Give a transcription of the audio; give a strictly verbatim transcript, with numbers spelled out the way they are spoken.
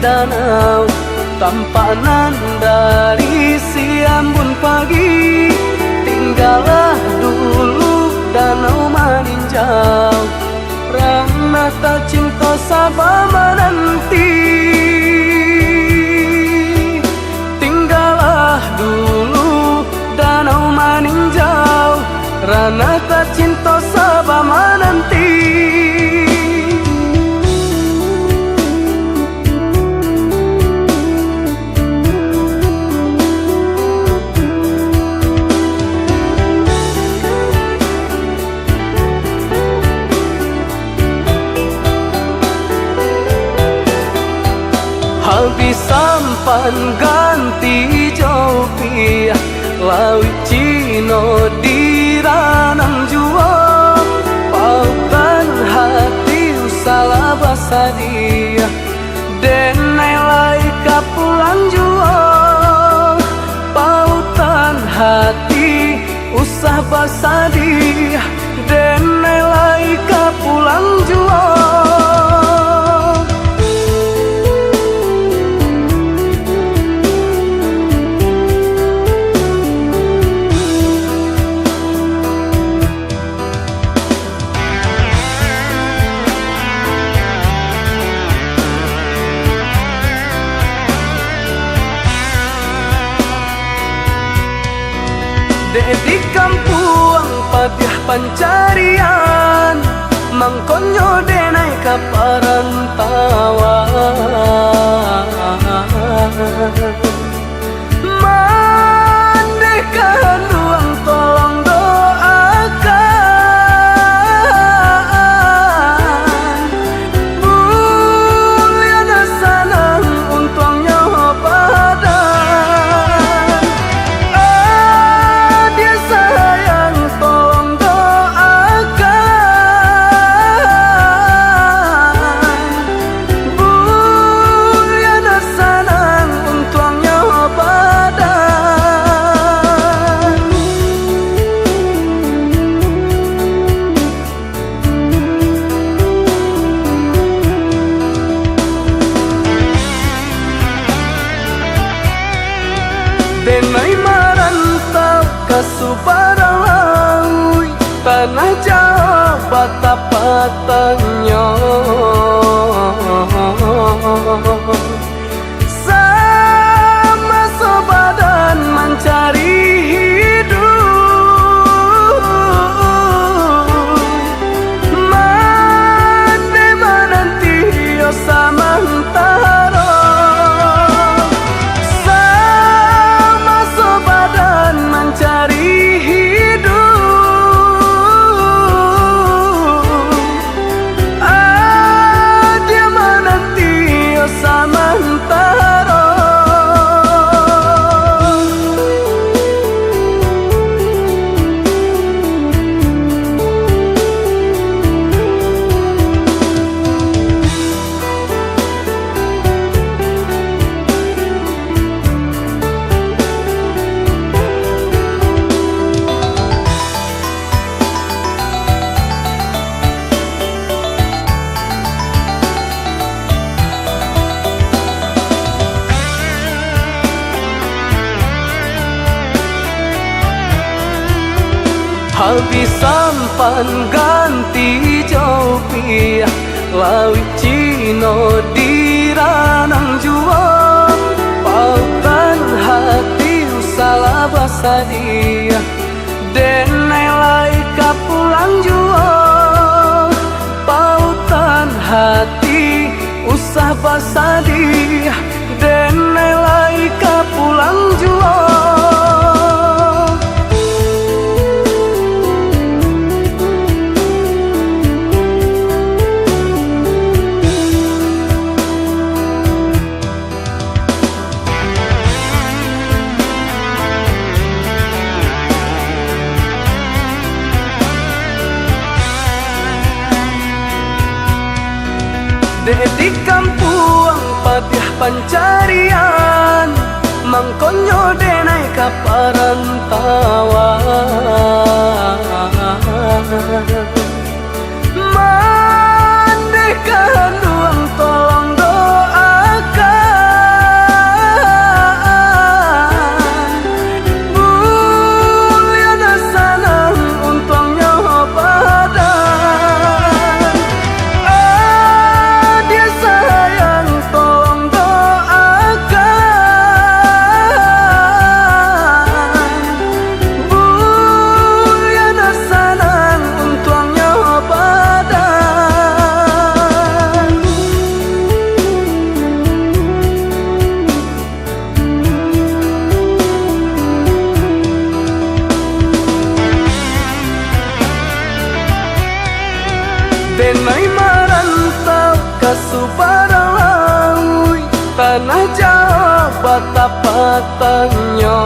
danau, tampak nan dari si ambun pagi. Tinggalah dulu danau maninjau, ranah tacinto saba mananti. Tinggalah dulu danau maninjau, ranah tacinto saba mananti. Habih sampan ganti jo piah, lauik Cino di ranang juo, pautan hati usahlah basadiah, denai lai ka pulang juo, pautan hati usah basadiah, denai lai ka pulang juo. Dek di kampuang padiah pancarian, mangkonyo denai ka parantauan. Mandeh ka handuang tolong doakan, buliah nan sanang untuangnyo badan. Adiak sayang tolong doakan, buliah nan sanang untuangnyo badan. Denai marantau ka subarang lauik, tanah Jawa batapatannyo. Samaso badan mancari hiduik, mandeh mananti iyo samantaro. Samaso badan mancari hiduik, adiak mananti iyo samantaro. Habih sampan ganti jo piah, lauik Cino di ranang juo, pautan hati usahlah basadiah. Denai lai ka pulang juo, pautan hati usah basadiah. Denai lai ka pulang juo. Dek di kampuang padiah pancarian, mangkonyo denai ka parantauan. Mandeh ka handuang tolong doakan, Denai marantau ka subarang lauik, tanah Jawa batapatanyo.